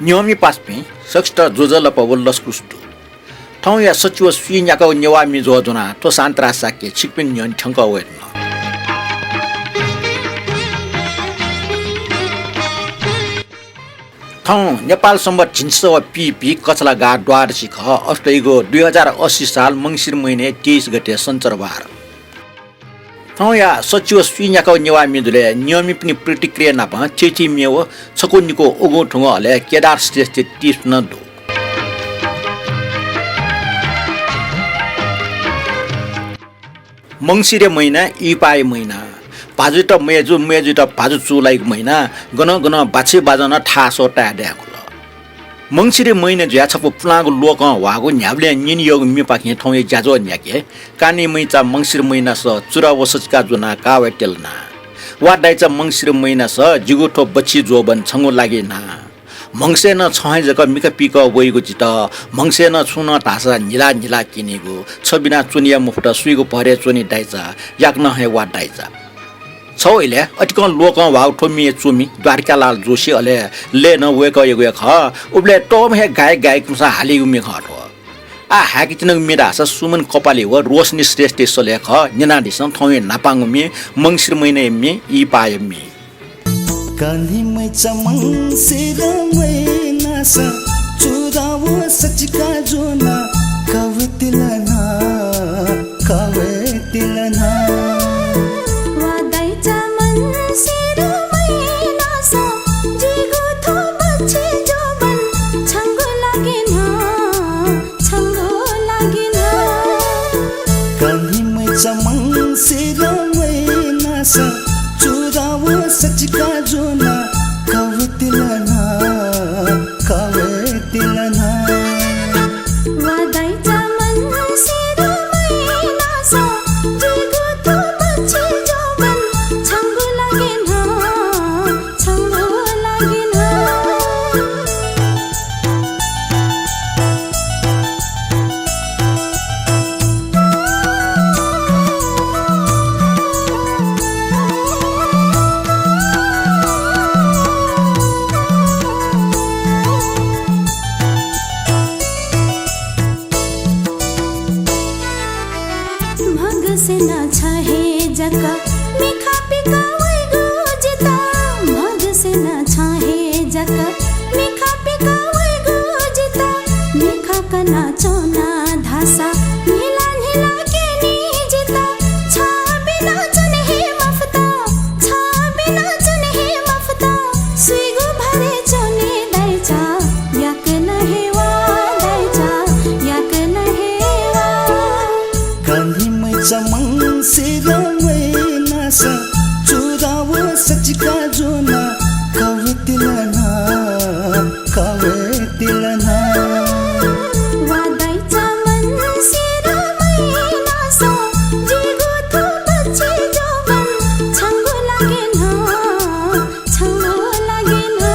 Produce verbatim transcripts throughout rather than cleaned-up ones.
न्ह्यःमि पासापिं सकसित ज्वजलपा व लसकुस दु। थौंया सच्छि व स्वीन्याकागु नेवाः म्ये ज्वजलपा ज्वनाः थ्व शान्तराज शाक्य छिकपिनि न्ह्यःने थ्यंकः वयेधुन। थौं नेपाल संवत् झिंछसः व पीपी कछलागा द्वादशी खः, अथे धइगु दुई हजार अस्सी साल मंसिर महिनाया तेइस गते सञ्चरबार। थौंया सच्छि व स्वीन्याकागु नेवाः म्ये ज्वजलपा ज्वनाः न्ह्यःमिपिनि प्रतिक्रिया नाप थीथी म्ये व छकू निकू उगु थुगु हलय् केदार श्रेष्ठया टिप्स नं दु। मंसिरया महिना, इहिपाया महिना। भाजुयात मय्जु, मय्जुयात भाजु चूलाइगु महिना। गनं गनं बाछिबाजं नं थासः ताये दयागु खः। मंसिरया महिना जुयाः छपु पुलांगु ल्वकं ह्वाःगु न्ह्याबलें न्यने यःगु म्येपाखें थौंया ज्याझ्वः न्ह्याके। कान्हिमैचा मंसिर महिनास चुरा व सचिका ज्वनाः कावय् तिल ना। वा दाइचा मंसिर महिनास जिगु थ्व बच्छि ज्वःबन छंगु लागि ना। म्हगसय् नं छं हे जक मिखा पीकः वइगु जितः, म्हगसय् नं छुं नं धाःसा न्हिला न्हिला क्यनीगु, छ बिना च्वने याये मफुत, सुइगु भरय् च्वनी दाइचा, याकनं हे वा दाइचा। छगू इलय् अतिकं ल्वकं ह्वाःगु थ्व म्ये च्वमि द्वारिकालाल जोशी, अले लय् नं वय्कःयागु हे खः। उबलय् तःम्ह हे गायक गायिकापिन्सं हालीगु म्ये खः थ्व। आः हाय्‌केत्यनागु म्ये धाःसा सुमन कपाली व रोशनी श्रेष्ठया सलय् खः। न्यनादिसँ थौंया न्हापांगु म्ये, मंसिर महिनाया म्ये, इहिपाया म्ये। कान्हिमैचा मंसिर महिनास चुरा व सचिका ज्वनाः कावय् तिल ना, कावय् तिल ना। वा दाइचा मंसिर महिनास जिगु थ्व बच्छि ज्वःबन छंगु लागि ना, छंगु लागि ना। कान्हिमैचा मंसिर महिनास चुरा व सचिका ज्वनाः कावय् तिल ना, कावय् तिल ना। वा दाइचा मंसिर महिनास जिगु थ्व बच्छि ज्वःबन छंगु लागि ना, छंगु लागि ना। म्हगसय् नं छ हे जक मिखा पीकः वइगु जितः, म्हगसय् नं छ हे जक मिखा पीकः वइगु जितः, मिखा कनाच्वना धाःसा न्हिला न्हिला क्यनी जितः, छ बिना च्वने हे मफुत, छ बिना च्वने हे मफुत, सुइगु भरय् च्वनी दाइचा, याकनं हे वा दाइचा, याकनं हे वा। कान्हिमैचा मंसिर महिनास चुरा व सचिका ज्वनाः कावय् तिल ना, कावय् तिल ना। वा दाइचा मंसिर महिनास जिगु थ्व बच्छि ज्वःबन छंगु लागि ना, छंगु लागि ना।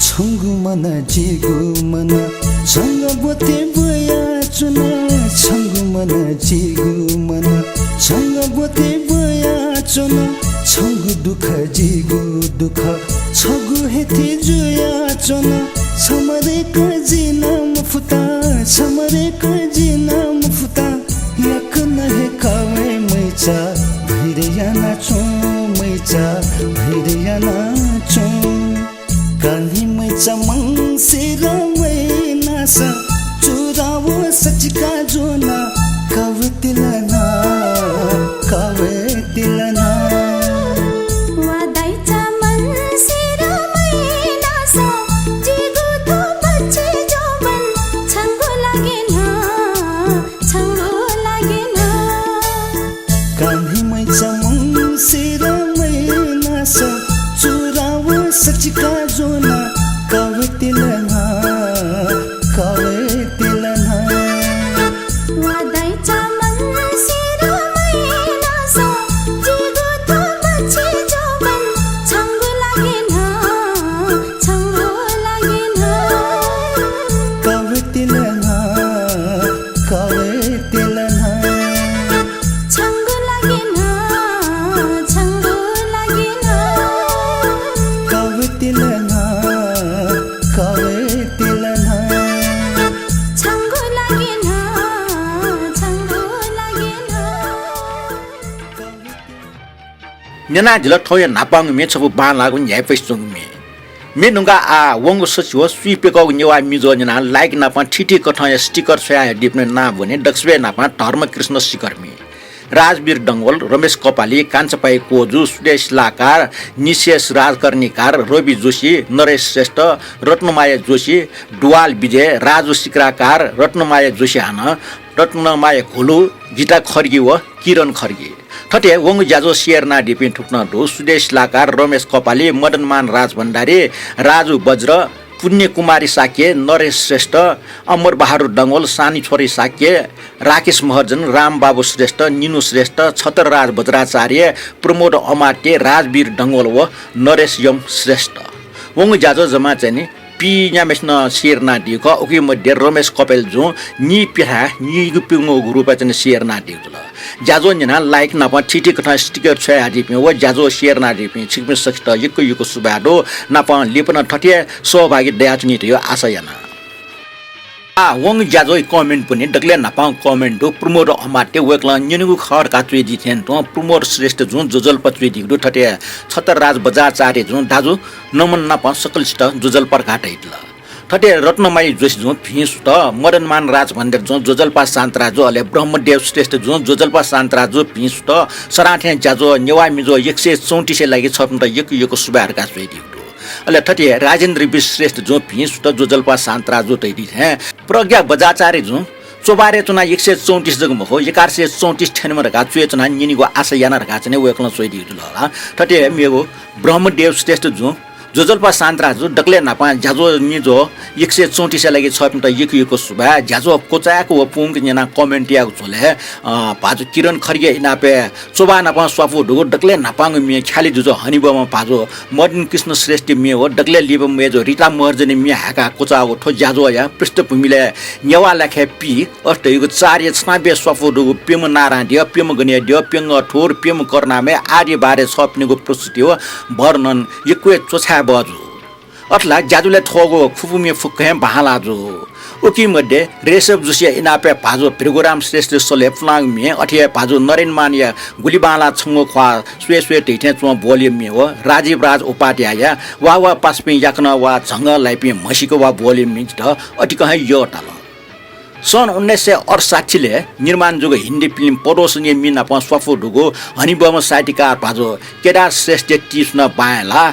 छंगु मन जिगु मन छंगु ब्वति ब्वयाच्वन, छंगु मन जिगु मन छंगु ब्वति ब्वयाच्वन, छंगु दुःख जिगु दुःख छगू हे थें जुयाच्वन, छम्ह दय्कः जिं नं मफुत, छम्ह दय्कः जिं नं मफुत, याकनं हे कावय् मैचा, भैर यानाच्वँ मैचा, भैर यानाच्वँ। कान्हिमैचा मंसिर महिनास चुरा व सचिका ज्वनाः कावय् तिल ना, कावय् तिल ना। वा दाइचा मंसिर महिनास जिगु थ्व बच्छि ज्वःबन छंगु लागि ना, छंगु लागि ना। कान्हिमैचा मंसिर महिनास चुरा व सचिका ज्वनाः कावय् तिल ना, कावय् तिल ना। वा दाइचा मंसिर महिनास न्यनादिल थौंया न्हापांगु म्ये छपु बांलाःगु न्ह्याइपुसे च्वंगु म्ये। म्ये न्हुंकाः आः वंगु सछि व स्वीप्यकःगु नेवाः मिजो न्यनाः like नापं थीथी कथंया sticker छ्वयाहयादीपिनि नां ब्वने दकसिबय् न्हापां धर्मकृष्ण शिखरमी, राजवीर डंगोल, रमेश कपाली, कान्छापाइ कोजु, सुदेश लाकार, निशेष राजकर्णिकार, रवि जोशी, नरेश श्रेष्ठ, रत्नमाया जोशी, डुवाल विजय, राजु सिक्राकार, रत्नमाया जोशी हानं, रत्नमाया घोलु, गीता खड्गी व किरण खड्गी। थथे वंगु ज्याझ्वः share यानादीपिं थुकथं दु, सुदेश लाकार, रमेश कपाली, मदनमान राजभण्डारी, राजु बज्र, पुण्यकुमारी शाक्य, नरेश श्रेष्ठ, अमर बहादुर डंगोल, सानीछोरी शाक्य, राकेश महर्जन, रामबाबु श्रेष्ठ, निनु श्रेष्ठ, छतरराज बज्राचार्य, प्रमोद अमात्य, राजवीर डंगोल व नरेश यम श्रेष्ठ। वंगु ज्याझ्वः जम्मा चाहिँ नि पीन्याम्हेसिनं share यानादीगु खः। उकी मध्ये रमेश कपाली जुं नीप्यथाय् नीगू प्यंगूगु रूपय् चाहिँ नि share यानादीगु जुल। ज्याझ्वः न्यनाः like नापं थीथी कथं sticker छ्वयादीपिं व ज्याझ्वः share यानादीपिं छिकपिं सकसित यक्व यक्व सुभाय् दु। नापं लिपा नं थथे सहभागी दयाच्वनी धइगु आशा याना। आः वंगु ज्याझ्वःया comment ब्वने, दकलय् न्हापां comment दु प्रमोद अमात्य, वय्कलं न्यनेगु खः धकाः च्वयादी थें तुं प्रमोद श्रेष्ठ जुं ज्वजलपा च्वयादीगु दु। थथे छतरराज बज्राचार्य जुं दाजु नमन नापं सकलसित ज्वजलपा धकाः धयादिल। थथे रत्नमाया जोशी जुं भिं सुत, मदनमान राजभण्डारी जुं ज्वजलपा शान्तराजु, अले ब्रह्मदेव श्रेष्ठ जुं ज्वजलपा शान्तराजु भिं सुत। सरां थें ज्याझ्वः नेवाः मिजो एक सय चौंतिसया लागि छपिन्त यक्व यक्व सुभाय् धकाः च्वयादीगु दु। अले थथे राजेन्द्र विश्रेष्ठ जुं भिं सुत ज्वजलपा शान्तराजु धयादी थें प्रज्ञा बज्राचार्य जुं च्वबारय् च्वनाः एक सय चौंतिस जक मखु, एघार सय चौंतिस थ्यनेमा धकाः च्वयाच्वनाः न्यनेगु आशा याना धकाः चाहिँ नि वय्कलं च्वयादीगु जुल ला। थथे मेगु ब्रह्मदेव श्रेष्ठ जुं ज्वजलपा शान्तराजु दकलय् न्हापां ज्याझ्वः निझ्वः एक सय चौंतिसया लागि छपिन्त यक्व यक्व सुभाय्। ज्याझ्वः क्वचाय्क व पूवंक न्यनाः comment यायेगु झ्वलय्, अ, भाजु किरण खड्गीया इनापय् च्वबा नापं स्वापू दुगु दकलय् न्हापांगु म्ये ख्यालि जुजु हनेबहःम्ह भाजु मदन कृष्ण श्रेष्ठ म्ये व दकलय् लिपा मय्जु रिता महर्जनया म्ये हाय्काः क्वचाःगु थ्व ज्याझ्वःया पृष्ठभूमिलय् नेवाः लाखाय् पीः अथे धइगु चारय् छनाबय् स्वापू दुगु प्यम्ह नारायण द्यः, प्यम्ह गणेश द्यः, प्यंगः थुर, प्यम्ह करुणामय आदि बारे छपिनिगु प्रस्तुति व वर्णन यक्व हे च्वछाये बहःजू। अथे ला ज्याझ्वलय् थ्वःगु खुपु म्ये फुक्क हे बांलाः जू। उकी मध्ये रेशव जोशीया इनापय् भाजु भृगुराम श्रेष्ठया सलय् पुलांगु म्ये, अथे हे भाजु नरेन मानया गुलि बांलाः छंगु ख्वाः स्वये स्वये धइथें च्वं ब्वःलय् म्ये व राजीव राज उपाध्यायया वा वा पासापिं याकनं वा झंगः लाइपिं म्हसीक वा ब्वःलय् म्ये जितः अतिकं हे यःताल। सन् उन्नाइस सय अठसट्ठीलय् निर्माण जूगु हिन्दी फिल्म पडोसनीया मि नाप स्वापू दुगु हनेबहःम्ह साहित्यकार भाजु केदार श्रेष्ठया तीसुना बांय् ला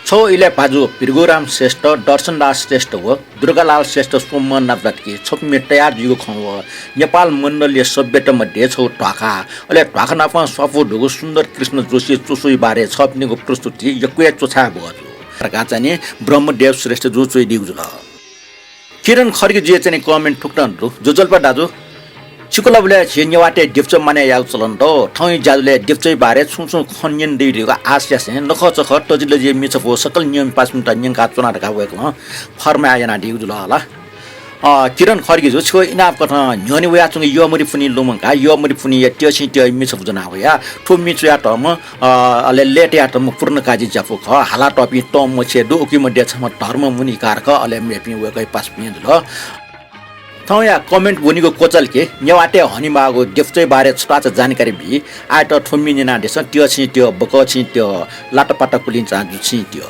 छगू इलय् भाजु भृगुराम श्रेष्ठ, दर्शनदास श्रेष्ठ व दुर्गालाल श्रेष्ठ स्वम्ह नाप जातकि छपु म्ये तयार जुइगु खँ व नेपाल मण्डलीय सभ्यता मध्ये छगू ध्वाखा, अले ध्वाखा नाप स्वापू दुगु सुन्दर कृष्ण जोशीया च्वसुया बारे छपिनिगु प्रस्तुति यक्व हे च्वछाये बहःजू धकाः चाहिँ नि ब्रह्मदेव श्रेष्ठ जुं च्वयादीगु जुल। किरण खड्गीजुया चाहिँ नि comment थुकथं दु। ज्वजलपा दाजु, छिकु लाबुलय् झी नेवाःतय् देवचः मानय् यायेगु चलन दु। थौंया ज्याझ्वलय् देवचःया बारे छुं छुं खँ न्यने दइ धइगु आश यासें नखःचखः तजिलजिया मि छपु सकल नियम पासापिन्त न्यंकाच्वना धकाः वय्कलं फर्माया यानादीगु जुल ला। अ, किरण खड्गीजु, छिगु इनाप कथं न्ह्यःने वयाच्वंगु यःमरि पुन्हि लुमंकाः यःमरि पुन्हिया त्यःछिं त्यः मि छपु ज्वना वया। थ्व मि च्वयातःम्ह, अ, अले लय् तयातःम्ह पूर्णकाजी ज्यापु खः। हालातःपिं तःम्ह मछि हे दु, उकी मध्ये छम्ह धर्ममुनिकार खः, अले मेपिं वय्कःया पासापिं जुल। थौंया comment ब्वनीगु क्वचालकि नेवाःतय् हनेमाःगु देवचःया बारे छत्वाःचा जानकारी बी। आःयात थ्व मि न्यनादिसँ, त्यःछिं त्यः, बकःछिं त्यः, लातापाता कुलिंचां जुछिं त्यः।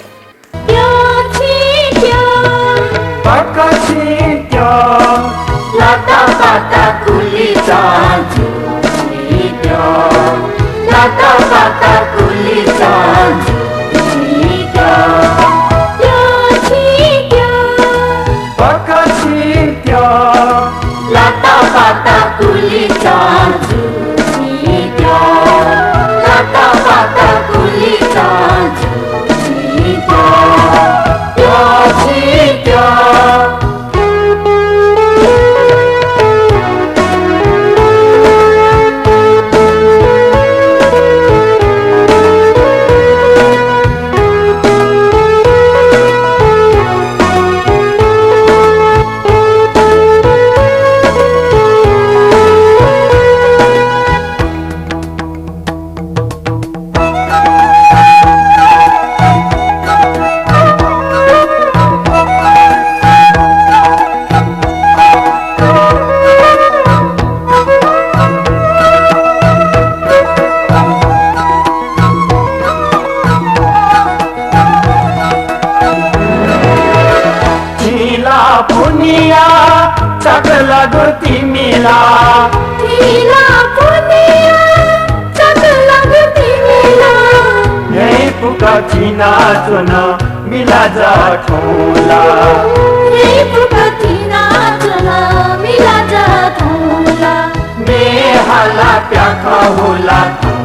या, चकलागु तिमिला। थिला पुनिया, चकलागु तिमिला। न्ह्यइपुक थिनाच्वन मिला जथौंला। न्ह्यइपुक थिनाच्वन मिला जथौंला। मे हाला प्याखं हुला थौं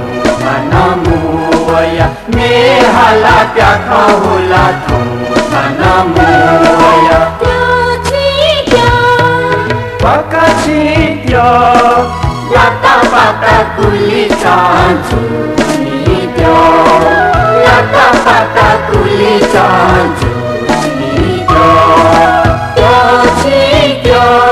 मनमुवया। मे हाला प्याखं हुला थौं मनमुवया। पकाछित्यो। लातापाता कुलिचां जुछित्यो। लातापाता कुलिचां जुछित्यो। त्योछित्यो।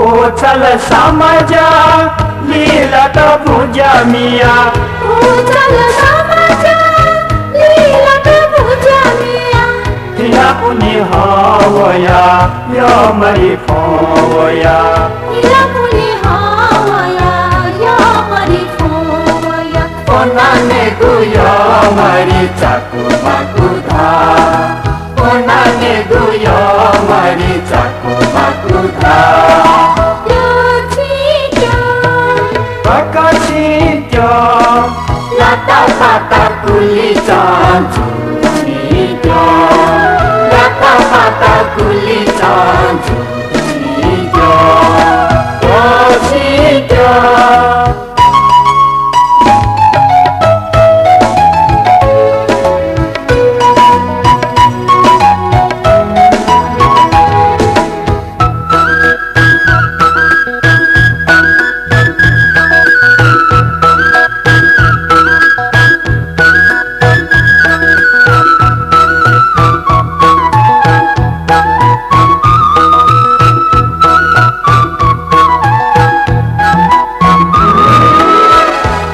ओचल समाजा लीलात भुजा मिया। ओचल समाजा लीलात भुजा मिया। हिला पुनि हवया, यो मरि फवया। हिला पुनि हवया, यो मरि फवया। ओनानेगु यो मरि चाकु माकु धा। ओनानेगु यो मरि चाकु माकु धा। यो छिक्यो। पकाछित्यो। लातापाता कुलिचां जुछित्यो। लातापाता कुलिचां जुछित्यो। यो छिक्यो।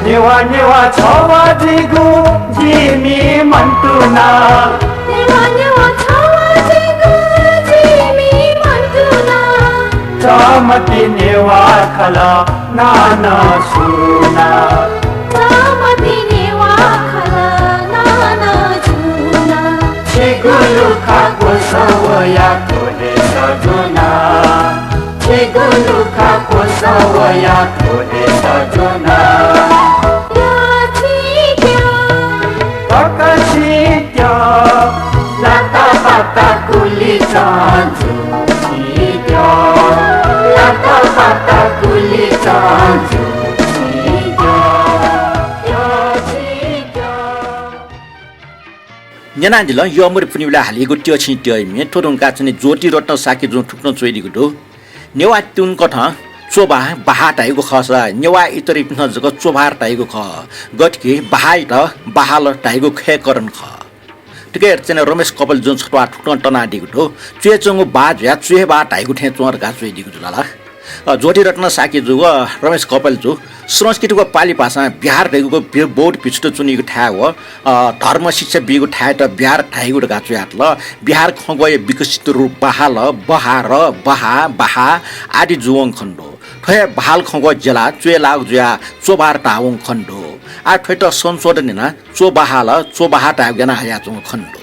नेवा नेवा छवा जिगु जिमि मन्तुना। नेवा नेवा छवा जिगु जिमि मन्तुना। चमति नेवा खल नाना सुना। चमति नेवा खल नाना सुना। छिगु लुखा क्वसवया थ्व देश जुना। छिगु लुखा क्वसवया थ्व देश जुना। यो छिक्यो। पकाछित्यो। लातापाता कुलिचां जुछित्यो। लातापाता कुलिचां जुछित्यो। यो छिक्यो। न्यनादिल, यो मरि पुनिबलय् हालीगु त्योछिं त्योइमे। थ्व धुंकाः चाहिँ ज्योतिरत्न शाक्यजुं थुकथं च्वयादीगु दु। नेवाःतुं कथं च्वभाः, बहाः धाइगु खःसा नेवाः इतरपिन्सं जक च्वभार धाइगु खः। गथेकि बहाःयात बहाल धाइगु खय्‌करण खः। थुके चाहिँ रमेश कपालजुं छत्वाः थुकथं तनादीगु दु। च्वय् च्वंगु बाः जुयाः च्वय्‌बाः धाइगु थें च्वं धकाः च्वयादीगु दु ला। अ, ज्योतिरत्न शाक्यजु व रमेश कपालजु संस्कृत व पालि भाषां बिहार धइगु बि-, बौद्ध भिक्षुत च्वनीगु थाय् व, अ, धर्म शिक्षा बीगु थाय्‌यात बिहार धाइगु धकाः च्वयातल। बिहार खँग्वःया विकसित रूप बहाल, बहार, बहा, बहा आदि जूवंगु खने दु। थ्व हे बहाल खँग्वः ज्यलाः च्वय् लाःगु जुयाः च्वभार धाःवंगु खने दु। आः थ्वयात संशोधन यानाः च्वबहाल, च्वबहा धायेगु याना हयाच्वंगु खने दु।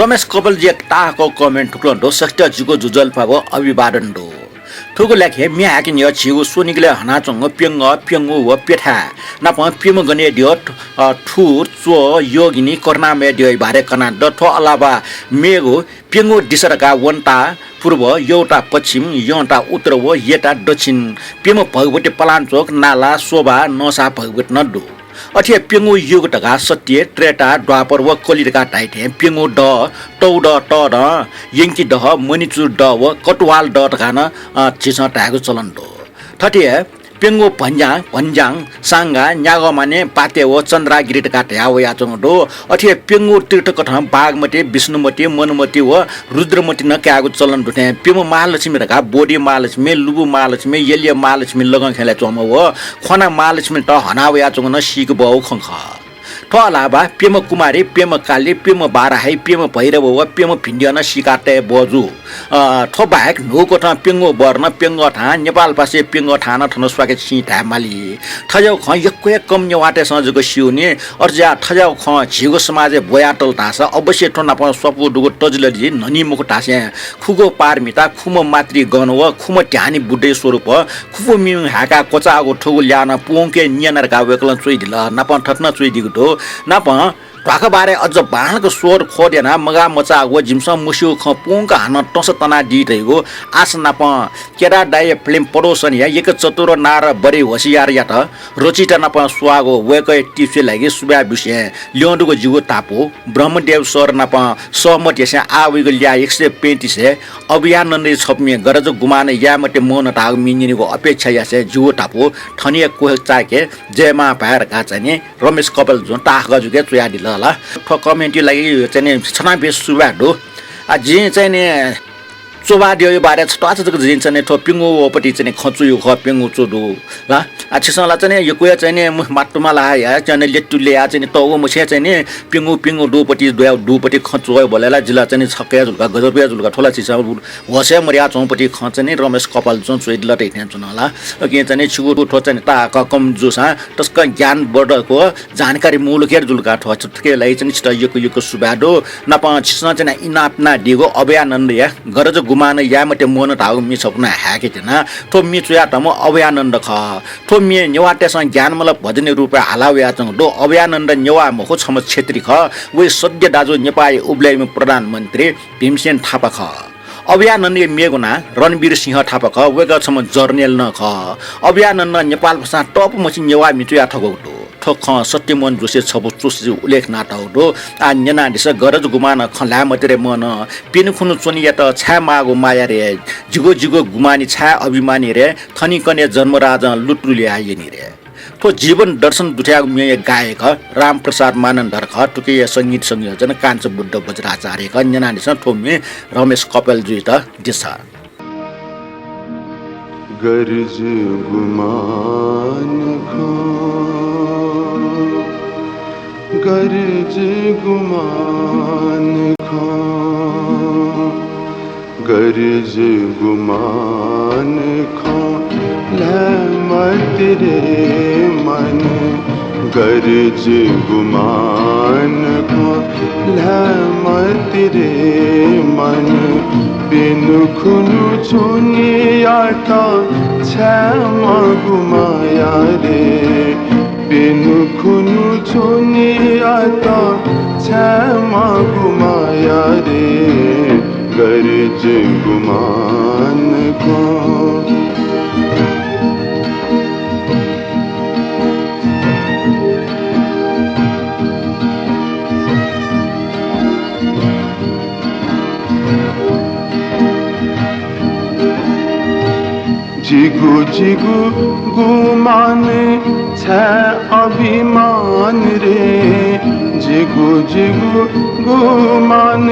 रमेश कपालजुया ताःहाकःगु comment थुकथं दु, सकसितं जिगु ज्वजलपा व अभिवादन दु। थुगु ल्याखय् म्ये हाकनं झीगु स्वनिगलय् हनाच्वंगु प्यंगः, प्यंगू व प्यथाय् नापं प्यम्ह गनय् द्यः, अ, थु, च्व, योगिनी, करुणामय द्यःया बारे कनादत। थ्व अलावा मेगु प्यंगू दिशा धकाः वंता पूर्व, यःता पश्चिम, यंता उत्तर व येता दक्षिण, प्यम्ह भगवती पलाञ्चोक, नाला, शोभा, नसा भगवती नं दु। अथे हे प्यंगू युग धकाः सत्य, त्रेता, द्वापर व कलि धकाः धाइ थें प्यंगू दह, तौदह तःदँ, यंकी दह, मणिचूड दह व कटुवाल दह धकाः नं, अ, झीसं धायेगु चलन दु। थथे हे प्यंगू भन्ज्याङ, भन्ज्याङ, साङ्गा, न्यागमाने, पाते व चन्द्रागिरी धकाः धया वयाच्वंगु दु। अथे हे प्यंगू तीर्थकथं बागमती, विष्णुमती, मनुमती व रुद्रमती नं कायेगु चलन दु थें प्यम्ह महालक्ष्मी धकाः बोधि महालक्ष्मी, लुबु महालक्ष्मी, यलया महालक्ष्मी लगं खँय् च्वंम्ह व ख्वाना महालक्ष्मीत हना वयाच्वंगु नं सीके बहःगु खँ खः। थ्व अलावा प्यम्ह कुमारी, प्यम्ह काली, प्यम्ह बाराही, प्यम्ह भैरव व प्यम्ह भिंद्यः नं सीका तये बहःजू। अ, थ्व बाहेक न्हूकथं प्यंगू वर्ण, प्यंगू थां, नेपालभाषाय् प्यंगू थां नं थन स्वाके चिं धाये माली। थज्याःगु खँ यक्व हे कम नेवाःतय्सं जक स्यू नि। अथे जुयाः थज्याःगु खँ झीगु समाजय् ब्वयातल धाःसा अवश्य थ्व नाप स्वापू दुगु तजिलजि न्हनी मखु धासें खुगू पारमिता, खुम्ह मातृगण व खुम्ह ध्यानी बुद्धया स्वरूप खुपु मिउँ हाय्काः क्वचाःगु थुगु ल्याः नं पूवंके नियाना धकाः वय्कलं च्वइदिल। नापं थथे नं च्वइदीगु दु। नापं ध्वाखाबारय् अझ बांलाक शोधखोज यानाः मगाः मचाःगु व जिमिसं मस्यूगु खँ पूवंक हानं तंसा तनादी धइगु आशा नापं केदार दाइया फिल्म पडोसनया एक चतुर नार बडे होशियारयात रचिता नापं स्वाःगु वय्कःया tips-या लागि सुभाय् बिसें ल्यं दुगु जिगु धापू ब्रह्मदेव सर नापं सहमत यासें आः वइगु ल्याः एक सय पैंतिसय् अभयानन्दया छपु म्ये गरज गुमान याये मते मन धाःगु म्ये न्यनेगु अपेक्षा यासें जिगु धापू थन हे क्वचाय्के जय मांभाय् धकाः चाहिँ नि रमेश कपालजुं ताःहाकः जक च्वयादिल ला। थ्व comment-या लागि चाहिँ नि छतां बेस सुभाय् दु। आ, जिं चाहिँ नि च्वबाद्यःया बारे छता छता जक जिं चाहिँ नि थ्व प्यंगू वःपति चाहिँ नि खँ च्वयागु खः, प्यंगू च्वदु ला। आ, छिसं ला चाहिँ नि यक्व हे चाहिँ नि मु-, मातुमा ला या चाहिँ नि ल्यतुले या चाहिँ नि तःगु मछिं चाहिँ नि प्यंगू प्यंगू दुपति द्वया दुपति खँ च्वयेबलय् ला जि ला चाहिँ नि छक्क हे जुल का, गजब हे जुल का। थ्व ला छिसं होश हे मदयाच्वंपति खँ चाहिँ नि रमेश कपालजुं च्वयादिल धइथें च्वन ला। उकिं चाहिँ नि छिगु थ्व चाहिँ नि ताःहाकः comment जूसां तसकं ज्ञानवर्धक व जानकारीमूलक हे जुल का। थ्व थुकिया लागि चाहिँ नि छितः यक्व यक्व सुभाय् दु। नापं छिसं चाहिँ नि इनाप यानादीगु अभयानन्दया गरज गुमान याये मते मन धाःगु म्ये छपु नं हाय्के त्यना। थ्व म्ये च्वयातःम्ह अभयानन्द खः। थ्व म्ये नेवाःतय्सं ज्ञानमाला भजनया रूपय् हाला वयाच्वंगु दु। अभयानन्द नेवाः मखु, छम्ह क्षेत्री खः। वय् सद्य दाजु नेपाःया उबलय्म्ह प्रधानमन्त्री भीमसेन थापा खः। अभयानन्दया मेगु नां रणवीर सिंह थापा खः। वय्कः छम्ह journal नं खः। अभयानन्दं नेपालभाषां तःपु मछि नेवाः म्ये च्वया थकूगु दु। थ्व खँ सत्यमोहन जोशीं छपु च्वसुय् उल्लेख यानातःगु दु। आः न्यनादिसँ, गरज गुमानं खँ ल्हाये मते रे मनं, प्यन्हु खुन्हु च्वनीयात छाय् माःगु माया रे, जिगु जिगु गुमानी छाय् अभिमानी रे, थनिंकने जन्मराजं लुतुलुया यनी रे। थ्व जीवन दर्शन दुथ्याःगु म्येया गायक रामप्रसाद मानन्धर खः। थुकिया संगीत संयोजन काञ्चबुद्ध वज्राचार्य खः। न्यनादिसँ थ्व म्ये रमेश कपालजुयात दिसँ। गरज गुमान खँ, गरज गुमान खँ, गरज गुमान खँ, ल्हाये मते रे मन, गरज गुमान खँ, ल्हाये मते रे मन, प्यन्हु खुन्हु च्वनीयात छाय् माःगु माया रे, प्यन्हु खुन्हु च्वनीयात छाय् माःगु माया रे, गरज गुमान खँ। जिगु जिगु गुमान छाय् अभिमान रे, जिगु जिगु गुमान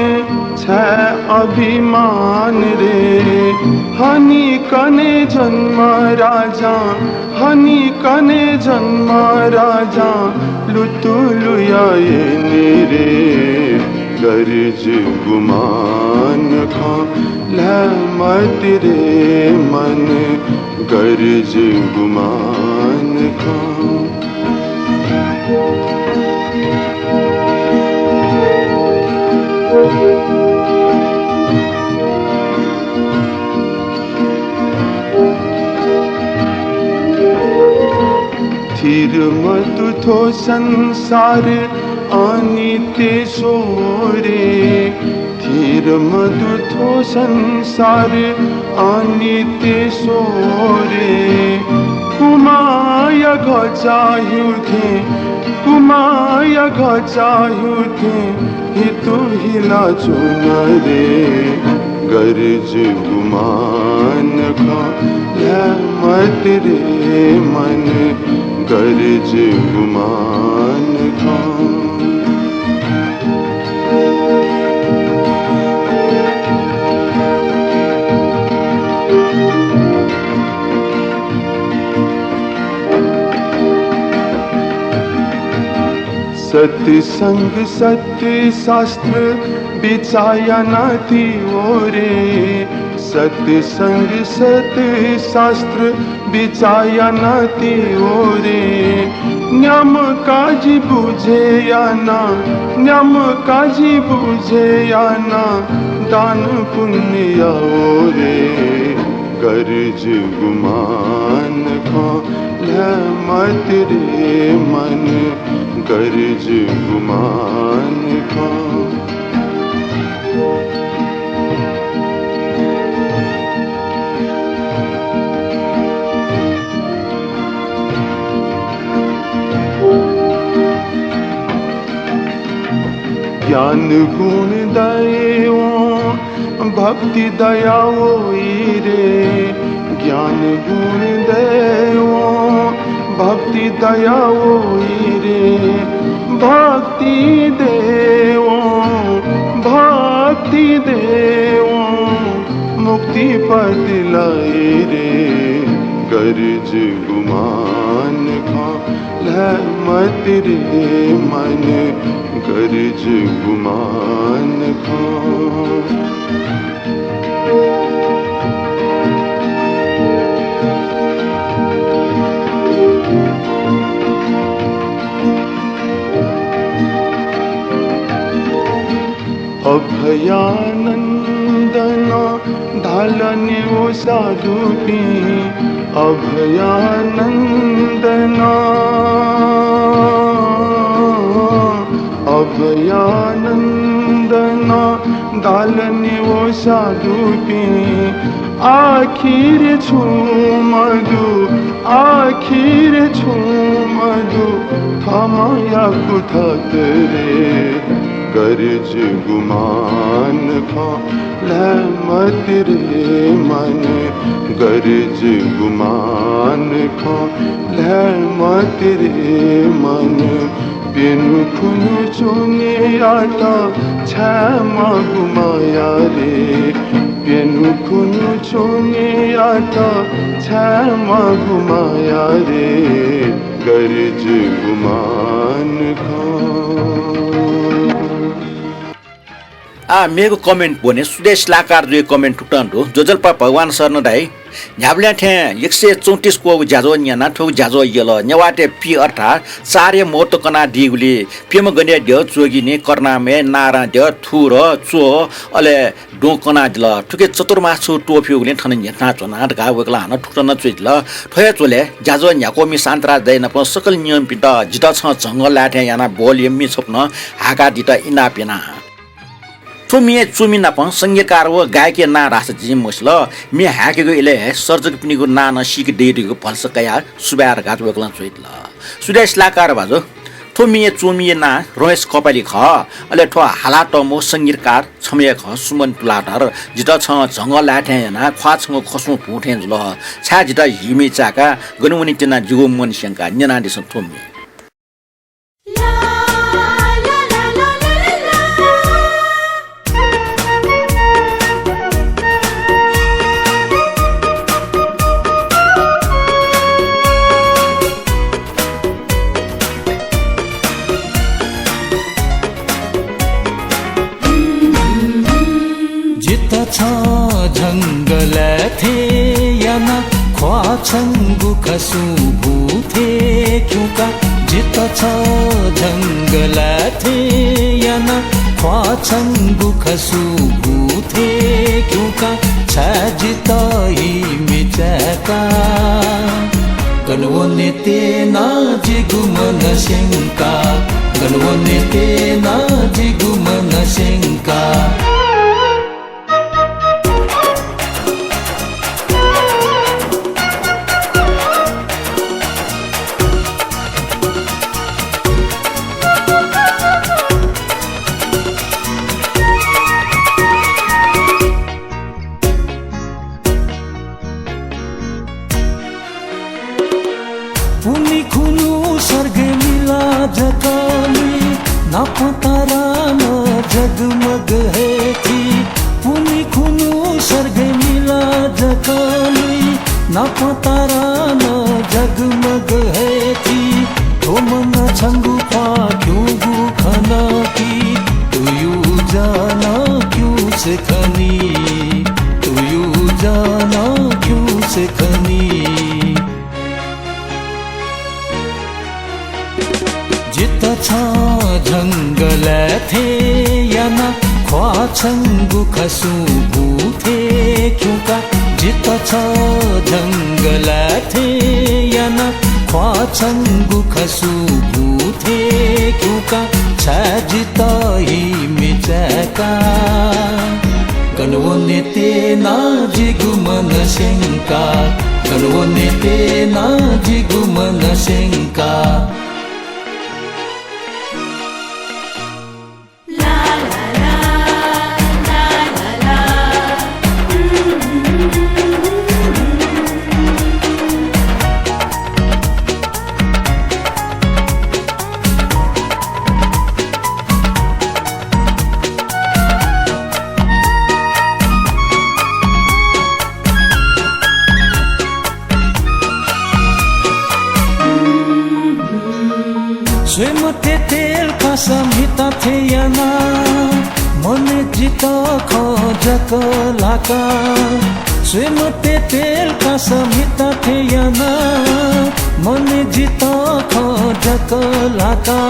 छाय् अभिमान रे, हनीकने जन्मराजं, हनीकने जन्मराजं लुतुलुया यनी रे, गरज गुमान खँ, ल्हाये मते रे मन, गरज गुमान खँ। थिर मदु थ्व संसार अनित्य स्वरे, थिर मदु थ्व संसार अनित्य स्वरे। कुमाया घचा ह्यू थें, कुमाया घचा ह्यू थें, हितु हिला च्वन रे। गर्ज गुमान खँ ल्हाये मते रे मन, गर्ज गुमान खँ। सत्संग सत्शास्त्र बिचाः यानाति वरे। सत्संग सत्शास्त्र बिचाः यानाति वरे। न्याम्ह काजी बुझे याना, न्याम्ह काजी बुझे याना, दान पुण्य याः वरे। गर्ज गुमान खँ ल्हाये मते रे मन, गर्ज गुमान खँ। ज्ञान गुण दैवं भक्ति दया वइ रे। ज्ञान गुण दैवं भक्ति दया वइ रे। भक्ति दैवं, भक्ति दैवं मुक्ति पद लइ रे। गर्ज गुमान खँ ल्हाये मते रे मन, गर्ज गुमान खँ। अभयानन्दनं धाल नि ओ साधुपिं, अभयानन्दनं, अभयानन्दनं धाल नि ओ साधुपिं, आखिर छुं मदु, आखिर छुं मदु, थःम्हंयागु थत रे। गर्ज गुमान खँ ल्हाये मते रे मन, गर्ज गुमान खँ ल्हाये मते रे मन। प्यन्हु खुन्हु च्वनेयात छाय् माःगु माया रे। प्यन्हु खुन्हु च्वनेयात छाय् माःगु माया रे। गर्ज गुमान खँ। आः मेगु comment ब्वने, सुदेश लाकार जुया comment थुकथं दु। ज्वजलपा भगवान शरण दाइ, न्ह्याबलें थें एक सय चौंतिस क्वःगु ज्याझ्वः न्यना, थ्वगु ज्याझ्वः यल। नेवाःतय् पि अर्थात् चारया महत्व कनादीगुलिं प्यम्ह गनया द्यः, च्वगिनि, करुणामय, नारां द्यः, थुर, च्वः, अले द्वँ कनादिल। थुकी चतुर्मास छु त्वःफ्यूगुलिं थन न्ह्यथनाच्वना धकाः वय्कलं हानं थुकथं नं च्वयादिल। थ्व हे झ्वलय् ज्याझ्वः न्ह्याक्वःमि शान्तराज दाइ नाप सकल नियमपिन्त जितः छं झंगः लाये थें यानाः बल यंमि छपु नं हाकादीत इनाप याना। थ्व मिया च्वमि नाप संगीतकार व गायकया नां धाःसा जिं मसिल। म्ये हाय्केगु इलय् हे सर्जकपिनिगु नां नं सीके दइ धइगु भलसा कयाः सुभाय् धकाः वय्कलं च्वयादिल। सुदेश लाकार भाजु, थ्व मिया च्वमिया नां रमेश कपाली खः। अले थ्व हालातःम्ह संगीतकार छम्ह हे खः, सुमन तुलाधर। जितः छं झंगः लाये थें यानाः ख्वाः छंगु खसुं भुं थें जुल। छाय् जितः हीमि चाय्काः गन वने त्यना जिगु मन स्यंकाः न्यनादिसँ थ्व म्ये। जितः छं झंगलय् थें यानाः ख्वाः छंगु खसुं भुं थें खिउँकाः। जितः छं झंगलय् थें यानाः ख्वाः छंगु खसुं भुं थें खिउँकाः। छाय् जितः हीमि चाय्काः गन वने त्यना जिगु मन स्यंकाः, गन वने त्यना जिगु मन स्यंकाः। नापं तारां जगमग हे थी, पुन्हि खुन्हु सर्गय् मिला जक लुइ। नापं तारां जगमग हे थी, थ्व मनं छंगु ख्वाः क्यूगु खन कि, तुयु जाना क्यूसे खनी, तुयु जाना क्यूसे खनी। जितः छं जंगलय् थें याना, ख्वाः छंगु खसुं भूतय् क्यूका। जितः छं जंगलय् थें याना, ख्वाः छंगु खसुं भूतय् क्यूका। छाय् जितः हि मिचाय्का। गन वने त्यना जिगु मन स्यंका, गन वने त्यना जिगु मन स्यंका। स्वये मते तेल कासा म्हिता थें याना, मनय् जितः खँ जक ल्हाका। स्वये मते तेल कासा म्हिता थें याना, मनय् जितः खँ जक ल्हाका।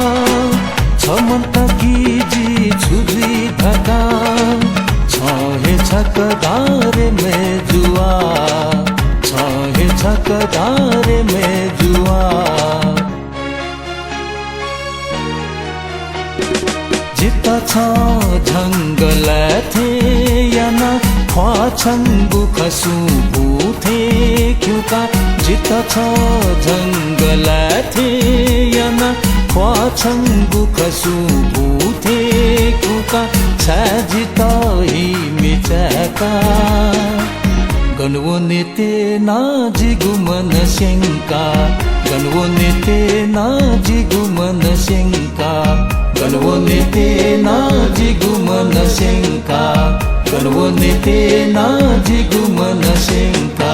छ मन्त कि जि छु जुइ धकाः, छं हे छकः धा रे मय्जुवा, छं हे छकः धा रे मय्जुवा। जितः छं जंगलय् थें याना, ख्वाः छंगु खसुं भूतय् क्यूका। जितः छं जंगलय् थें याना, ख्वाः छंगु खसुं भूतय् क्यूका। छाय् जितः हि मिचाय्का। गन वने त्यना जिगु मन स्यंका, गन वने त्यना जिगु मन स्यंका, गन वने त्यना जिगु मन स्यंका, गन वने त्यना जिगु मन स्यंका।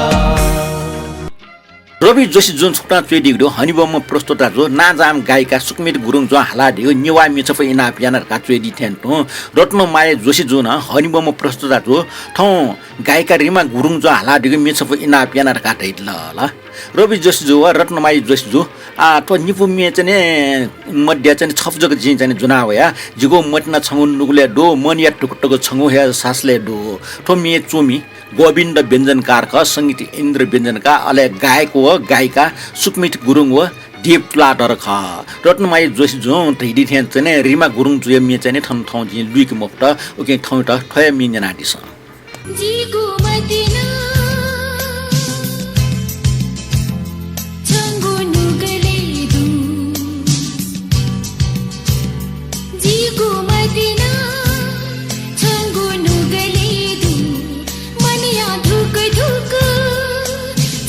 रवि जोशीजुं छकः च्वयादीगु दु, हनेबहःम्ह प्रस्तोता जु, नांजाःम्ह गायिका सुकमिता गुरुङजुं हालादीगु नेवाः म्ये छपु इनाप याना धकाः च्वयादी थें तुं रत्नमाया जोशीजुं नं हनेबहःम्ह प्रस्तोता जु, थौं गायिका रिमा गुरुङजुं हालादीगु म्ये छपु इनाप याना धकाः धयादिल। रवि जोशीजु व रत्नमाया जोशीजु, आ, थ्व निपु म्ये चाहिँ नि मध्ये चाहिँ नि छपु जक जिं चाहिँ नि ज्वना वया। जिगु मतिना छंगु नुगलय् दु, मनया धुकधुक छंगु हे सासलय् दु। थ्व म्ये च्वमि गोविन्द व्यञ्जनकार खः, संगीत इन्द्र व्यञ्जनकार, अले गायक व गायिका सुकमिता गुरुङ व देव तुलाधर खः। रत्नमाया जोशीजुं धयादी थें चाहिँ नि रिमा गुरुङजुया म्ये चाहिँ नि थन थौं जिं लुइके मफुत, उकिं थौंयात थ्व हे म्ये न्यनादिसँ। जिगु मतिना छंगु नुगलय् दु। जिगु मतिना छंगु नुगलय् दु। मनया धुकधुक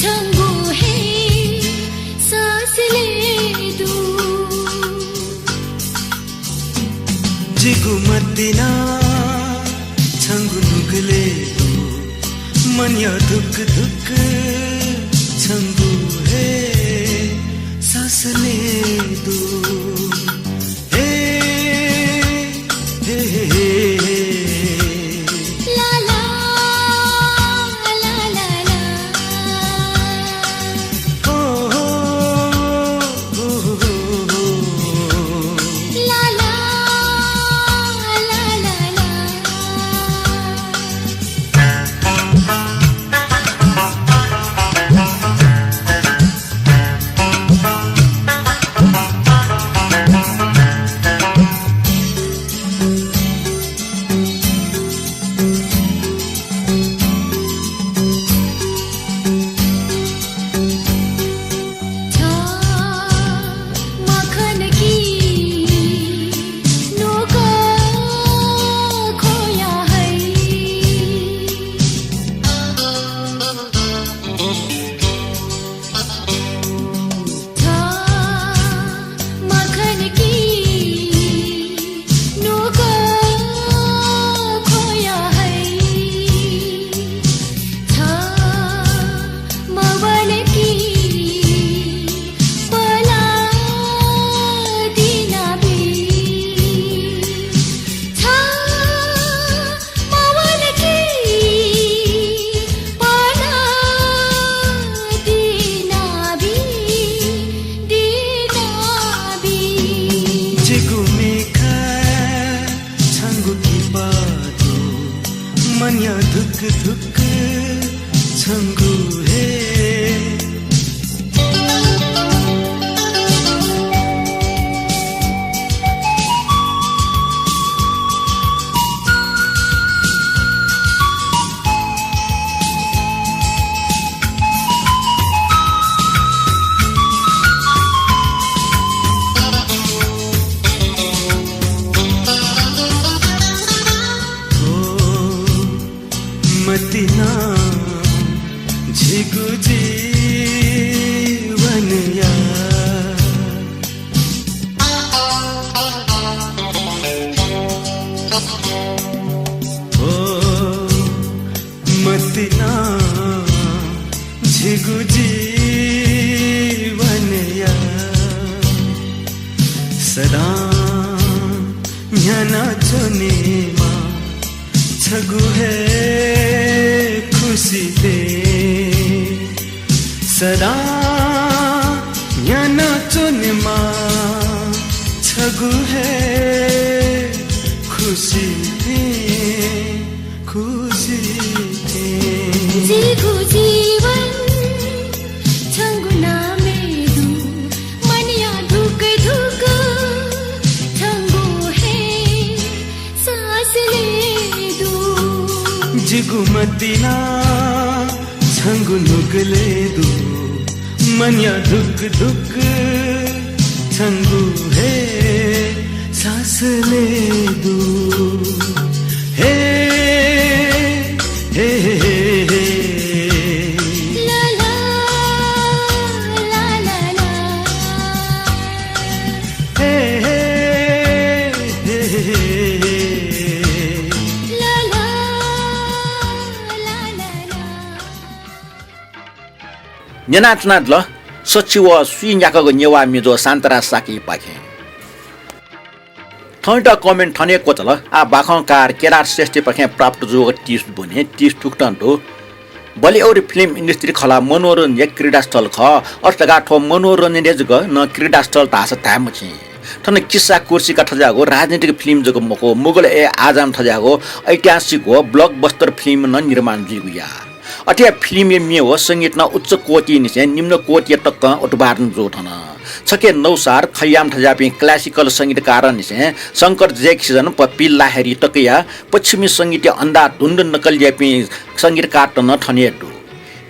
छंगु हे सासलय् दु। जिगु मतिना छंगु नुगलय् दु, मनया धुकधुक छंगु हे सासलय् दु। हे, हे, हे, हे, हे। ला, ला, ला, ला, ला। ढुक्क छंगु हे। मतिना झिगु जीवनया। ओ मतिना झिगु जीवनया। सदा न्ह्याना च्वनेमा छगू हे खुसी दे। सदा न्ह्याना च्वनेमा छगू हे खुसी दे, खुसी दे। जिगु जीवन छंगु नामय् दु, मनया धुक धुक छंगु हे सासलय् दु। जिगु मतिना छंगु नुगलय् दु, मनया धुक धुक छंगु हे सासलय् दु। हे, हे, हे, हे, हे। ला, ला, ला, ला, ला। हे, हे, हे, हे, हे, हे। ला, ला, ला, ला, ला। न्यनाच्वनादिल सच्छि व स्वीन्याकागु नेवाः मिजो शान्तराज शाक्यपाखें। थौंयात comment थन हे क्वचाल। आः बाखंकार केदार श्रेष्ठपाखें प्राप्त जूगु tips ब्वने। Tips थुकथं दु। Bollywood film industry खला मनोरञ्जनया क्रीडास्थल खः। अथे धकाः थ्व मनोरञ्जनया जक नं क्रीडास्थल धाःसा धाये मछि। थन किस्सा कुर्सिका थज्याःगु राजनीतिक film जक मखु, मुगल ए आजम थज्याःगु ऐतिहासिक व blockbuster film नं निर्माण जुइगु या। अथे हे film या म्ये व संगीत नं उच्च कोटिनिसें निम्न कोटिया तकं उत्पादन जू थन। छखे नौशाद खय्याम थज्याःपिं classical संगीतकारनिसें शंकर जयकिशन व पी लाहिरी तकया पश्चिमी संगीतया अन्धाधुन्ध नकल याइपिं संगीतकारत नं थन हे दु।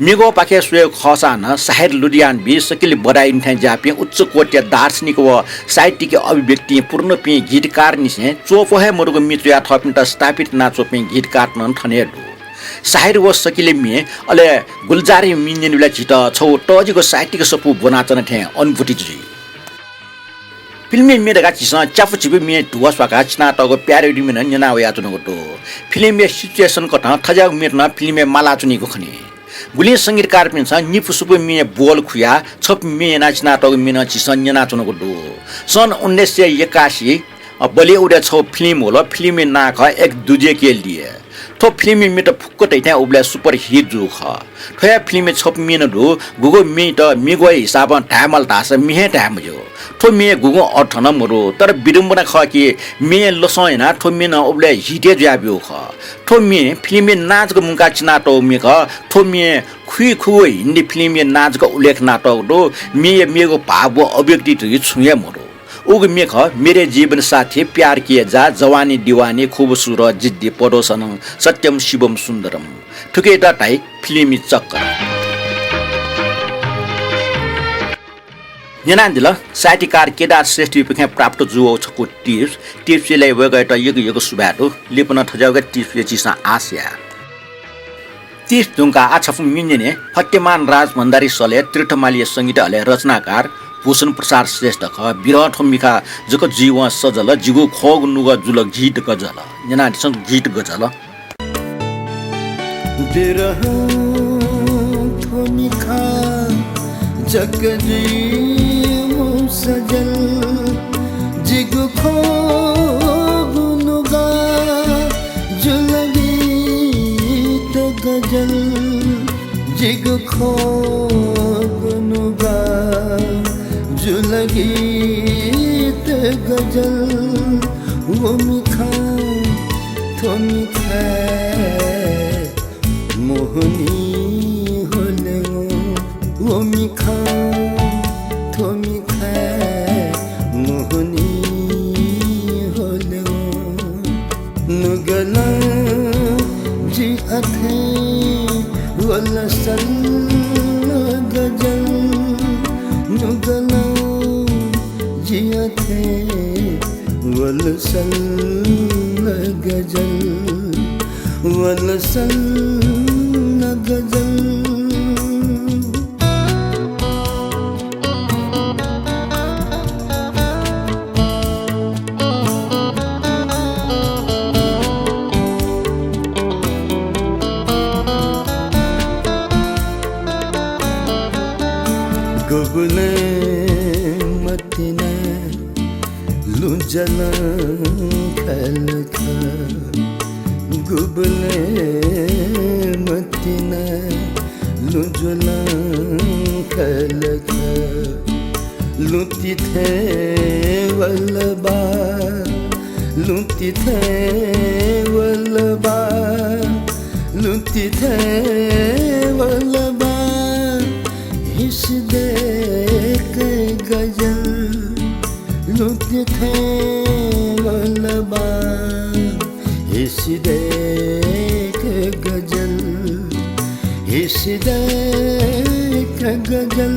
म्येगःपाखे स्वयेगु खःसा नं साहिर लुधियानवी, शकील बदायून थें ज्याःपिं उच्च कोटिया दार्शनिक व साहित्यिक अभिव्यक्तिं पूर्णपिं गीतकारनिसें च्वपो हे मदुगु म्ये च्वया थःपिन्त स्थापित यानाच्वंपिं गीतकारत नं थन हे दु। साहिर व शकीलया म्ये, अले गुलजारया म्ये न्यनेबलय् झीत छगू तःजिगु साहित्यिक सफू ब्वनाच्वना थें अनुभूति जुइ। Film या म्ये धकाः झीसं च्यापु झिपु म्ये धुवास्वाकाः चिनातःगु parody म्ये नं न्यना वयाच्वनागु दु। Film या situation कथं थज्याःगु म्येत नं film य् मालाच्वनीगु खनी। गुलिं संगीतकारपिन्सं निपु सुपु म्ये बोल खुयाः छपु म्ये यानाः चिनातःगु म्ये नं झीसं न्यनाच्वनागु दु। सन् उन्नाइस सय एकासी, अ, Bollywood या छगू film वल। Film या नां खः एक दूजे के लिए। थ्व film या म्येत फुक्क धइथें उबलय् super hit जूगु खः। थ्वया film या छपु म्ये नं दु, गुगु म्येत म्येगःया हिसाबं धायेमाल धाःसा म्ये हे धाये मज्यू। थ्व म्ये गुगुं अर्थ नं मदु, तर विडम्बना खः कि म्ये लसं यानाः थ्व म्ये नं उबलय् hit हे जुयाब्यूगु खः। थ्व म्ये film या नां जक मुंकाः चिनातःगु म्ये खः। थ्व म्ये खुइखुगू हिन्दी film या नां जक उल्लेख यानातःगु दु। म्येया मेगु भाव व अभिव्यक्ति धइगु छुं हे मदु। उगु म्ये खः मेरे जीवन साथी, प्यार किए जा, जवानी दिवानी, खूबसूरत, जिद्दी, पडोसनम, सत्यम शिवम सुन्दरम। थुकियात धाइ फिल्मी चक्कर। न्यनादिल साहित्यकार केदार श्रेष्ठपाखें प्राप्त जूगु छकू tips। Tips यात वय्कःयात यक्व यक्व सुभाय् दु। लिपा नं थज्याःगु tips या झीसं आश याये। Tips धुंकाः आः छपु म्ये न्यने। फतेमान राज भण्डारी सलय् तीर्थमालीया संगीत अले रचनाकार भूषण प्रसाद श्रेष्ठ खः। बिरहं थ्व मिखा जक जुइवं सजल, जिगु ख्वःगु नुगः जुल गीत गजल। न्यनादिसँ गीत गजल। बिरहं थ्व मिखा जक जुइवं सजल, जिगु ख्वःगु नुगः जुल गीत गजल, जिगु ख्वःगु नुगः जुल गीत गजल। व मिखा थ्व मिखा मोहनी होले वो, वो मिखा, थ्व मिखाय् मोहनी होले वो। नुगलं जि अथें वल सल्ल गजल, नुगलं जि अथें वल सल्ल गजल, वल सल्ल गजल। गुबलें मतिना लुँ ज्वलं खलख, गुबलें मतिना लुँ ज्वलं खलख। लुँ तिथें वल बा, लुँ तिथें वल बा, लुँ तिथें वल बा। हिसि दय्क गजल लुँ तिथें वल बा। हिसि दय्क गजल, हिसि दय्क गजल।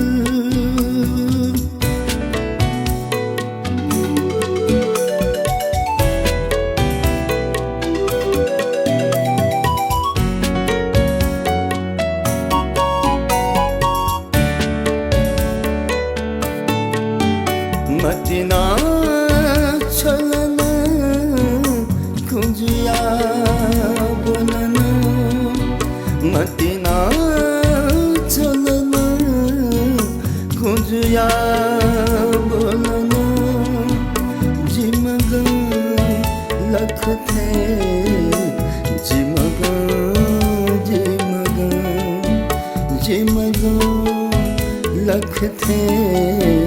मतिना छलन कुँजुया ब्वलन, मतिना छलन कुँजुया ब्वलन। जिमगं लख थें, जिमगं, जिमगं, जिमगं लख थें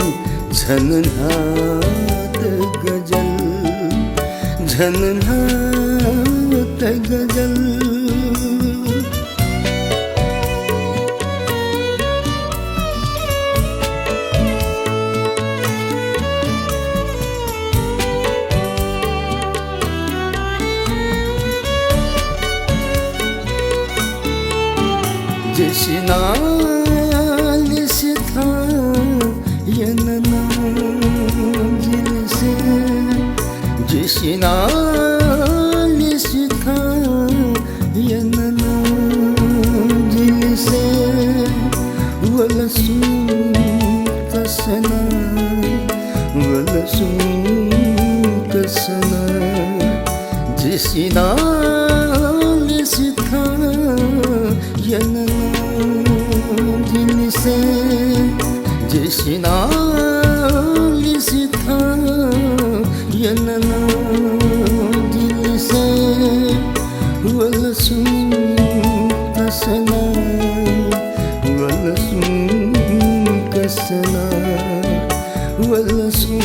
झन न्हात गजल, झन न्हात गजल। जिसिनालिसिथं यन नं जिलिसे, जिसिनालिसिथं यन नं जिलिसे। वल सुं कसना, वल सुं कसना। जिसिनालिसिथं यन नं जिलिसे, जिसिनालिसिथं यन नं जिलिसे। वल सुं कसना, वल सुं कसना, वल सुं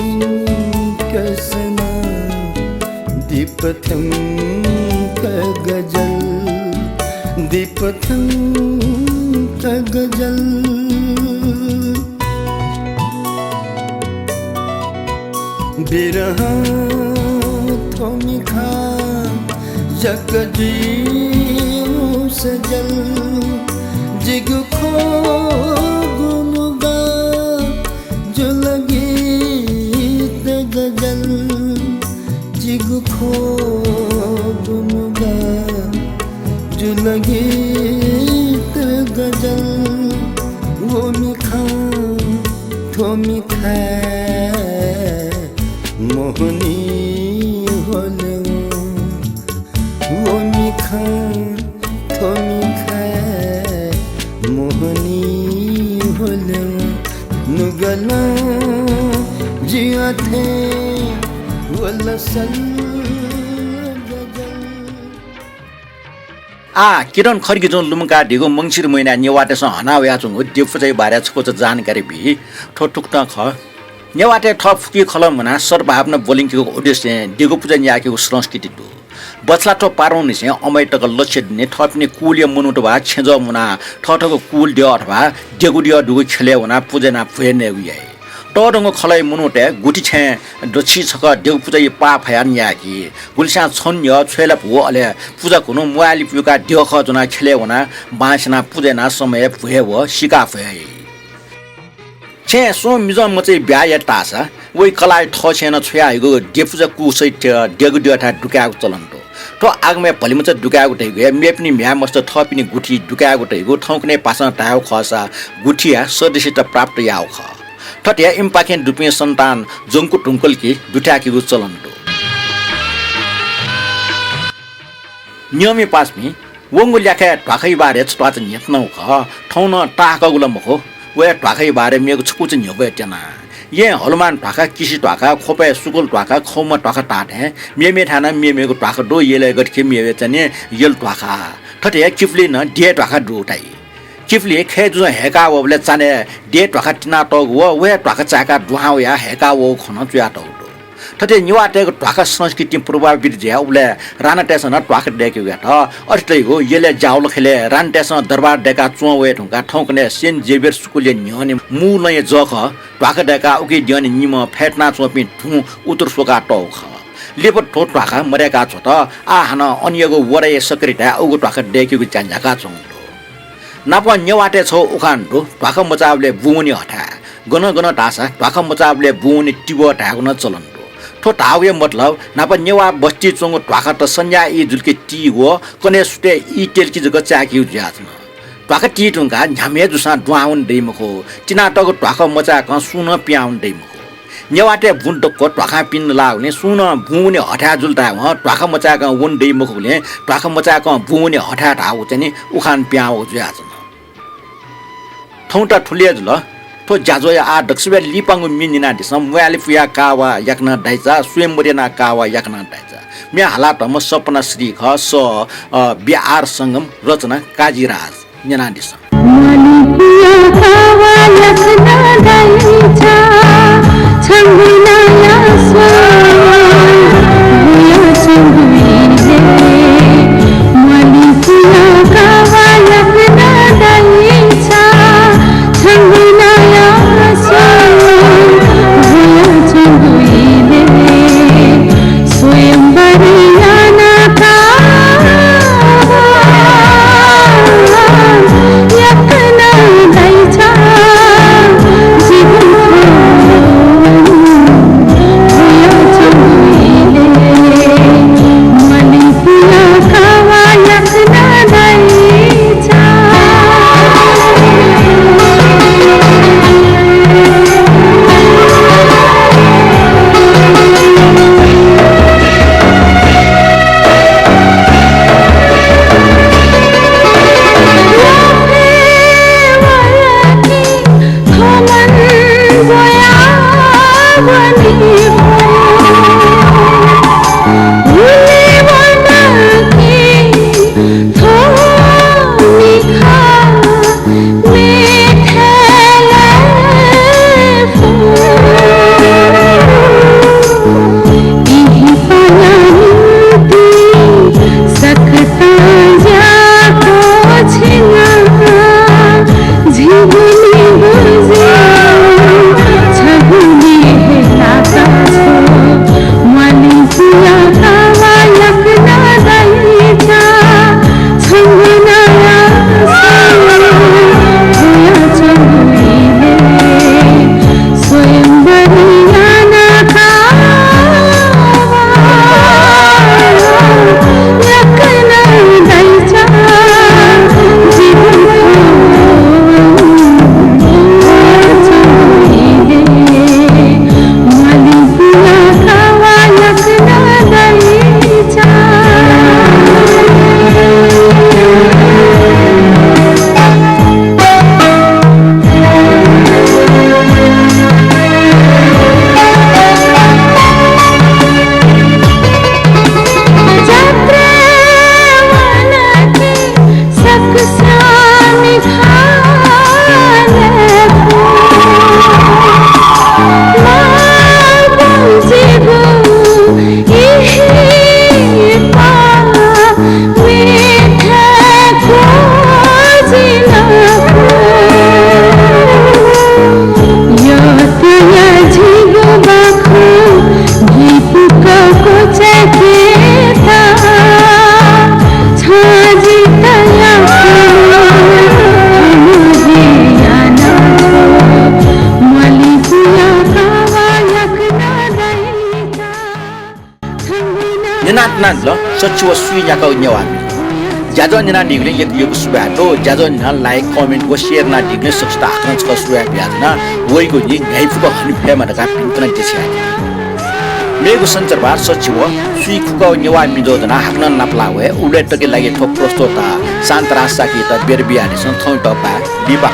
कसना। दीप थ्यंक गजल, दीप थ्यंक गजल। बिरहं थ्व मिखा जक जुइ सजल। जिगु ख्वःगु नुगः जुल गीत गजल, जिगु ख्वःगु नुगः जुल गीत गजल। व मिखां थ्व मिखाय् मोहनी होले वो, व मिखां थ्व मिखाय् मोहनी होले वो। नुगलं जि अथें वल सल्ल गजल। आः, किरण खड्गीजुं लुमंकादीगु मंसिर महिनाय् नेवाःतय्‌सं हना वयाच्वंगु देवपुजाया बारे छकूचा जानकारी बी। थ्व थुकथं खः। नेवाःतय् थः फुक्क खलः मुनाः सद्भावना ब्वलंकेगु उद्देश्यं देगु पुजा याकेगु संस्कृति दु। बछलाथ्व पारौंनिसें अमय् तक लच्छि दुने थःपिनि कुलया मनूत वा छेँजः मुनाः थःथःगु कुल द्यः अथवा देगु द्यः दुगु ख्यलय् वनाः पुजा यानाः भ्वय् नयेगु याइ। तःधंगु खलःया मनूतय् गुथि छेँय् दच्छि छकः देगु पुजाया पाः फयाः नं याय्‌की। गुलिस्यां छन्हु न्ह्यः छ्वय्‌लाप व अले पुजा घुन्हु म्वाःलिपुयाका द्यःखः ज्वनाः ख्यलय् वनाः बांस यानाः पुजा यानाः समय भ्वय् व सिका भ्वय् याइ। छेँय् सुं मिजं मचाया ब्याहा यात धाःसा वइ कलाःया थःछेँय् नं छ्वयाहयागु देपुजा कुसइत देगु द्यःथाय् दुकायेगु चलन दु। थ्व आगमय् भलिमचा दुकायेगु धइगु हे मेपिनि म्ह्याय् मस्त थःपिनि गुथि दुकायेगु धइगु थौंकन्हय् भाषां धायेगु खःसा गुथिया सदस्यता प्राप्त याःगु खः। थथे इमिपाखें दुपिं सन्तान ज्वंकु धुंकल कि दुथ्याकेगु चलन दु। नियमया पासापिं, वंगु ल्याखय् ध्वाखाया बारे छत्वाःचा न्ह्यथनागु खः। थौं नं ताःहाकःगु ला मखु, व हे ध्वाखाया बारे मेगु छकूचा न्ह्यब्वया त्यना। येँय् हलुमान ध्वाखा, किसि ध्वाखा, ख्वपय् सुकुल ध्वाखा, खौमा ध्वाखा धाःथें मेमेथाय् नं मेमेगु ध्वाखा दु। यलय् गथे कि मेवय् चाहिँ यल ध्वाखा। थथे हे किपुलिइ नं द्यः ध्वाखा दु धाइ। किपुलिइ खय् जुजुं हय्‌का वःबलय् चान्हय् द्यः ध्वाखा तिनातःगु व, व हे ध्वाखा चाय्‌काः दुहां वयाः हय्‌का वःगु खँ नं च्वयातःगु दु। थथे नेवाःतय्‌गु ध्वाखा संस्कृतिं प्रभावित जुयाः उबलय् रानातय्‌सं नं ध्वाखा दय्‌केगु यात। अथे धइगु यलय् ज्यावलखय्‌लय् रानातय्‌सं दरबार दय्‌काः च्वं वये धुंकाः थौंकन्हय् सेन्ट जेभियर स्कूलया न्ह्यःने मू लँया जःखः ध्वाखा दय्‌काः उकी द्यःने निम्हं फ्यतुनाच्वंपिं धुं उतुर स्वकातःगु खः। लिपा थ्व ध्वाखा मदय्‌का छ्वत। आः हानं अनयागु वराया सक्रियताय् उगु ध्वाखा दय्‌केगु ज्या न्ह्याकाच्वंगु दु। नापं नेवाःतय् छगू उखान दु, ध्वाखा मचाःबलय् बुँ वनी हथाय्। गन गन धाःसा ध्वाखा मचाःबलय् बुँ वनी तिबः धायेगु नं चलन दु। थ्व धाःगुया मतलब न्हापा नेवाः बस्तीइ च्वंगु ध्वाखात संज्ञा ई जुल कि ती व कन्हय् सुथय् ई त्यल कि जक चाय्‌केगु जुयाच्वन। ध्वाखा ती धुंकाः न्ह्याम्ह हे जूसां दुहां वने दइ मखु। तिनातःगु ध्वाखा मचाय्‌कं सुं नं पिहां वने दइ मखु। नेवाःतय् बुँ दक्व ध्वाखां पिने लाःगुलिं सुं नं बुँ वने हथाय् जुल धायेवं ध्वाखा मचाय्‌कं वने दइ मखुगुलिं ध्वाखा मचाय्‌कं बुँ वने हथाय् धाःगु चाहिँ नि उखान पिहां वःगु जुयाच्वन। थौंता थुलि हे जुल। थ्व ज्याझ्वःया आः दक्वसिबय् लिपांगु म्ये न्यनादिसँ। म्वाय्‌लिपुयाः काः वा याकनं दाइचा, स्वयम्वर यानाः काः वा याकनं दाइचा। म्ये हालातःम्ह सपना श्री खः, सः, अ, बी आर संगम, रचना काजीराज। न्यनादिसँ। न्यनातनादिल सच्छि व सुइ न्याकागु नेवाः म्ये। ज्याझ्वः न्यनादीगुलिं यक्व यक्व सुभाय् दु। ज्याझ्वः न्यनाः like, comment व share यानादीगुलिं सकसित हाकनं छकः सुभाय् बियाच्वना। वइगु नि न्ह्याइपुक हने फयेमा धकाः भिंतुना देछाये। मेगु सञ्चरबार सच्छि व सुइ खुकागु नेवाः म्ये ज्वनाः हाकनं नापलाः वये। उबलय् तक लागि थ्व प्रस्तोता शान्तराज शाक्ययात ब्यदे बियादिसँ। थौंयात बाय्, लिपा।